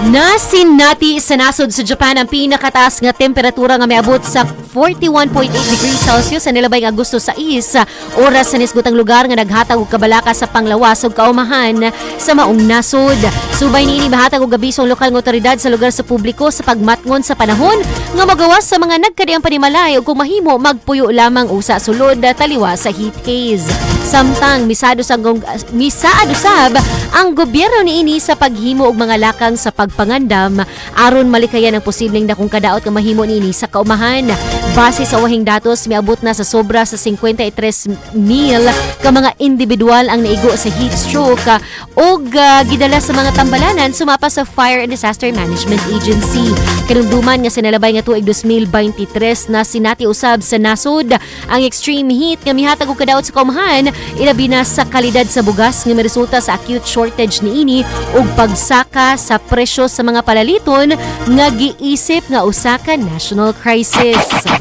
Nasinati sa nasod sa Japan ang pinakataas nga temperatura nga miabot sa 41.8 degrees Celsius sa nilabay nga Agosto 6, oras sa nisgutang lugar nga naghatag og kabalaka sa panglawas ug kaumahan sa maong nasod. Subay niini, mahatag og abiso ang lokal nga otoridad sa lugar sa publiko sa pagmatngon sa panahon nga magawas sa mga nagkadiang panimalay ug kung mahimo magpuyo lamang usa sulod taliwa sa heat haze. Samtang misaad usab ang gobyerno niini sa paghimo og mga lakang sa pagpangandam aron malikayan ang posibleng dakong kadaot nga mahimo niini sa kaumahan. Base sa wahing datos, miabot na sa sobra sa 53 mil ka mga individual ang naigo sa heat stroke ug gidala sa mga tambalanan, sumapa sa Fire and Disaster Management Agency. Kanumduman nga sa nalabay nga tuig 2023, na sinati usab sa nasod ang extreme heat nga mihatag og kadaot sa kaumahan, ilabi na sa kalidad sa bugas nga miresulta sa acute shortage niini ug pagsaka sa presyo sa mga palaliton nga giisip nga usa ka national crisis.